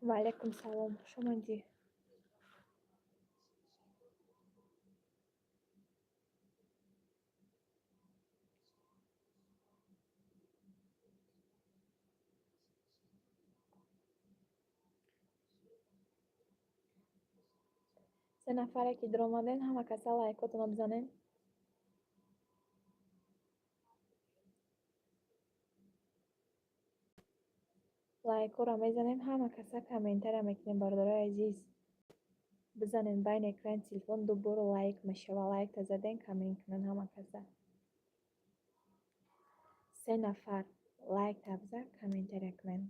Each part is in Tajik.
Ва алайкум салом, хуш омадӣ. Се нафаре ки даромаден, ҳама каса лайкотонро бизанен. Лайкҳоро мезанем, ҳама каса комментария мекунем, бародарои азиз. Бизанен байни экрани телефон, ду бор лайк мешава. Лайкта заден, коммент кунен ҳама каса. Се нафар лайкта биза, комментария кунен.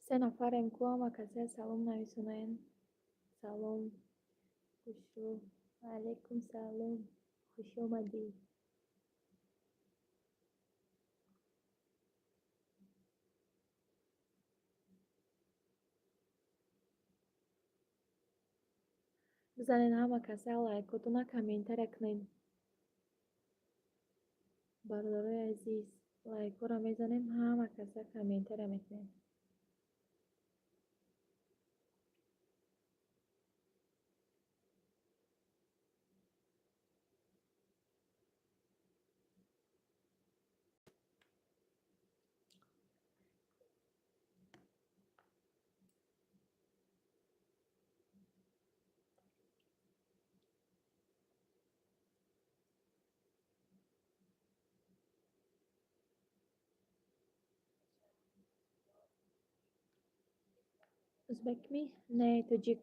Се нафарем ку, ҳама каса салом нависонаен. Салом, хушрӯ. Ва алайкум салом, хуш омадӣ. Бизанен ҳама каса лайкотона, комментария кунен. Бародарои азиз, лайкҳоро мезанем, ҳама каса комментария мекунем. Узбекми? Не, тоҷик.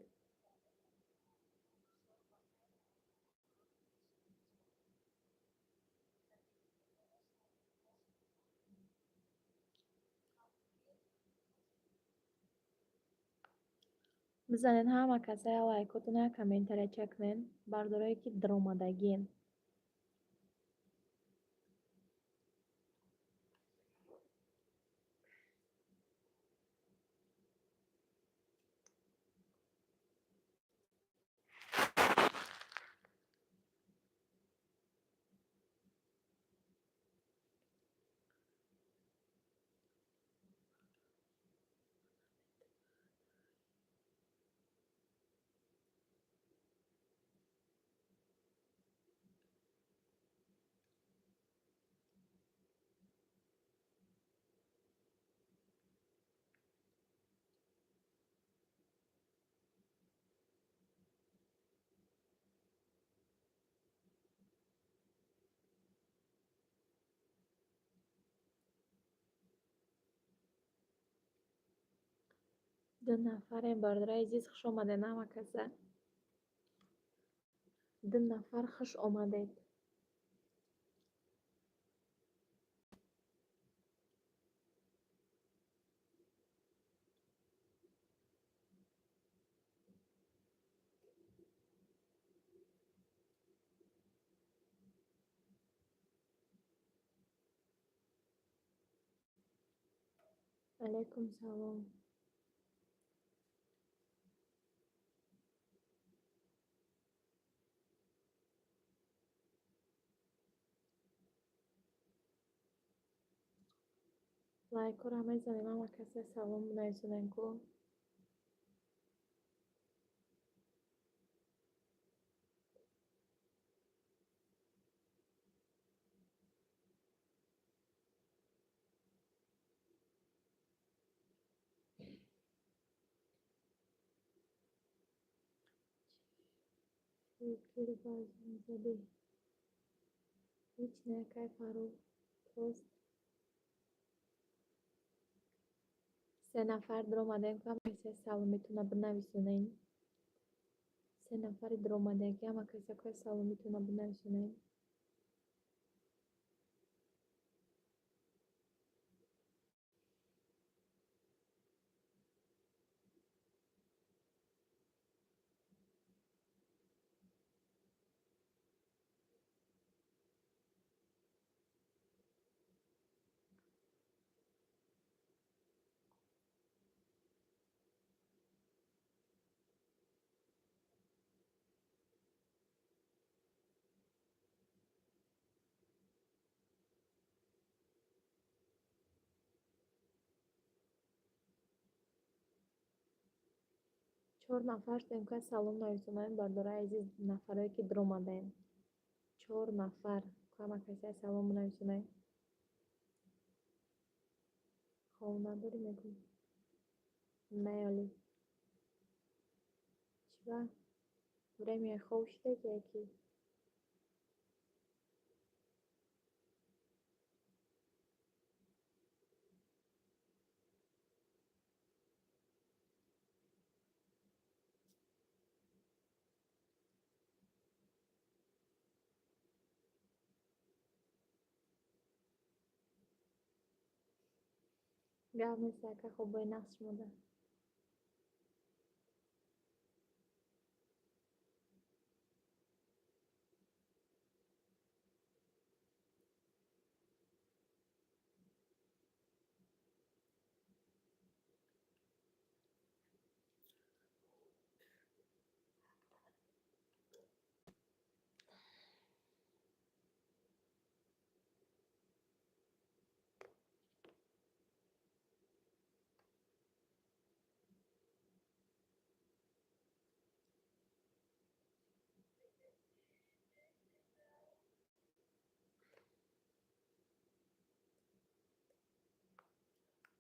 Бизанед ҳама каса лайкотона, комментария кунен, бародарое ки даромадагиен. Ду нафарем, бародарои азиз, хуш омадед ҳама каса. Ду нафар, хуш омадед. Алайкум салом. Лайкҳоро мезанем, ҳама каса салом нависонем ку. Фикр вазн задӣ? Ҳеҷ не, кай Фаррух пост. Се нафар даромадем, ку ҳама каса саломитона бинависонем. Се нафари даромадагӣ, ҳама каса ку саломитона бинависонем. Чор нафар шудем, ка салом нависонаем, бардораи азиз, нафарое ки дуромадаем. Чор нафар. Ҳама касе салом нависонаем. Хов надорӣ, мегӯй? Наёли. Чиба? Время хов шида яки? Гап нест, ака, хобои нақш шумода.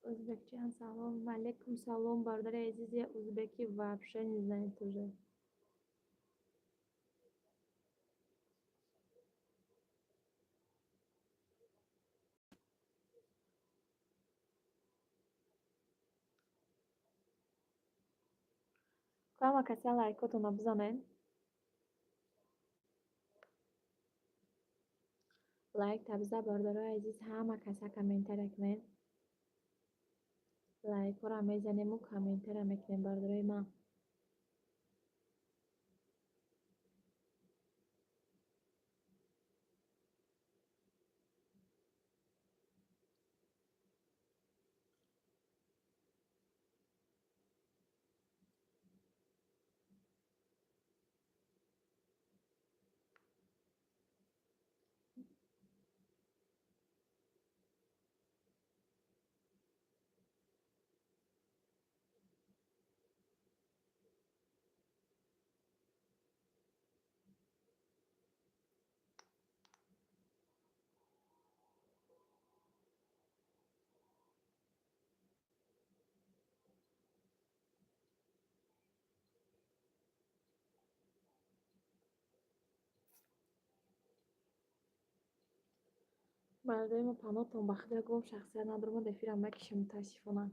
Узбекчан, салом. Алейкум салом, бародари азиз. Я узбеки вообще не знает уже. Ҳама касе лайкотонро бизанед. Лайк табза, бародарои азиз, ҳама каса комментария кунед. Лайкҳоро мезанему комментария мекунем, бародарои ман. Бародари ма, панотон ба худо, гум шахсият надорам, эфирам мекишем, мутаассифона.